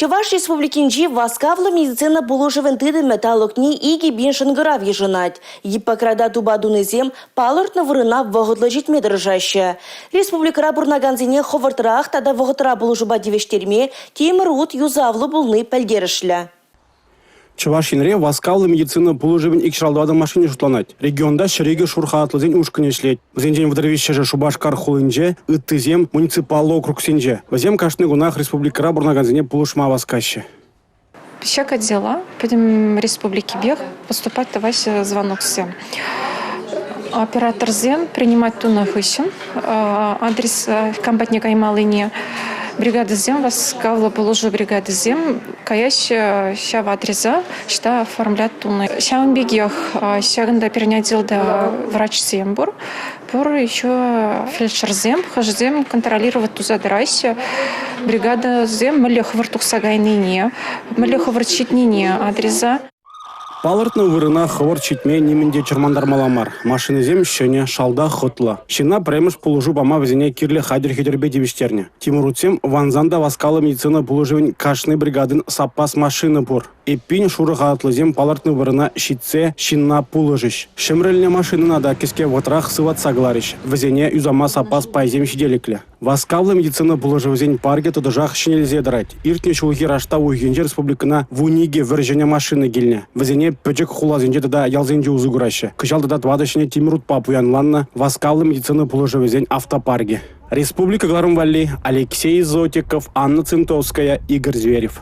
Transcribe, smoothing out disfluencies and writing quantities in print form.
Чӑваш Республикинчи васкавлӑ медицина пулӑшӑвӗн тытӑмӗ талӑкне 2000 шӑнкӑрав йышӑнать. Гиппократа тупа тунисем палӑртнӑ вырӑна вӑхӑтлӑ ҫитме тӑрӑшаҫҫӗ. Республикӑра пурӑнакансене хӑвӑртрах тата вӑхӑтра пулӑшупа тивӗҫтерме тимӗр ут юсавлӑ пулни пӗлтерӗшлӗ. Чӑваш Енре васкавлӑ медицина пулӑшӑвӗн 254 машини шутланать. Регионта 102 шур халатлисен ушкӑнӗ ӗҫлет. Вӗсенчен 33-шӗ Шупашкар хулинче, ыттисем муниципаллӑ округсенче. Вӗсем кашни кунах республикӑра пурӑнакансене пулӑшма васкаҫҫӗ. Ҫак отдела пӗтӗм республикипех поступать тӑваҫҫӗ звоноксем. Операторсем принимать тунӑ хыҫҫӑн адрес кам патне каймаллине бригадӑсем, васкавлӑ пулӑшу бригадисем каяҫҫӗ ҫав адреса, ӑҫта оформлять тунӑ. Ҫавӑн пекех ҫакӑнта пирӗн отделта врачсем пур, пур еще фельдшерсем, хӑшӗсем контролировать туса тӑраҫҫӗ бригадӑсем мӗнле хӑвӑрт тухса кайнине, мӗнле хӑвӑрт ҫитнине адреса. Палӑртнӑ вырӑна хӑвӑрт ҫитме нимӗн те чӑрмантармалла мар. Машинӑсем ҫӗнӗ, шалта хӑтлӑ. Ҫынна пӗрремӗш пулӑшу пама вӗсене кирлӗ хатӗр-хӗтӗрпе тивӗҫтернӗ. Тимӗр утсем вансан та васкавлӑ медицина пулӑшӑвӗн кашни бригадин саппас машина пур. Эппин, шурӑ халатлисем палӑртнӑ вырӑна ҫитсе ҫынна пулӑшӗҫ. Ҫӗмрӗлнӗ машинӑна та кӗске вӑхӑтрах сыватса кӑларӗҫ. Вӗсене юсама саппас пайсем ҫителӗклӗ. Васкавлӑ медицина пулӑшӑвӗсен паркӗ тӑтӑшах ҫӗнелсе тӑрать. Иртнӗ ҫулхи раштав уйӑхӗнче республикӑна 12 вӗр-ҫӗнӗ машина килнӗ. Вӗсене пӗчӗк хуласенче тата ялсенче усӑ кураҫҫӗ. Кӑҫал тата тӑватӑ ҫӗнӗ тимӗр утпа пуянланнӑ васкавлӑ медицина пулӑшӑвӗсен автопаркӗ. Республика кӑларӑм валли Алексей Зотиков, Анна Цинтовская, Игорь Зверев.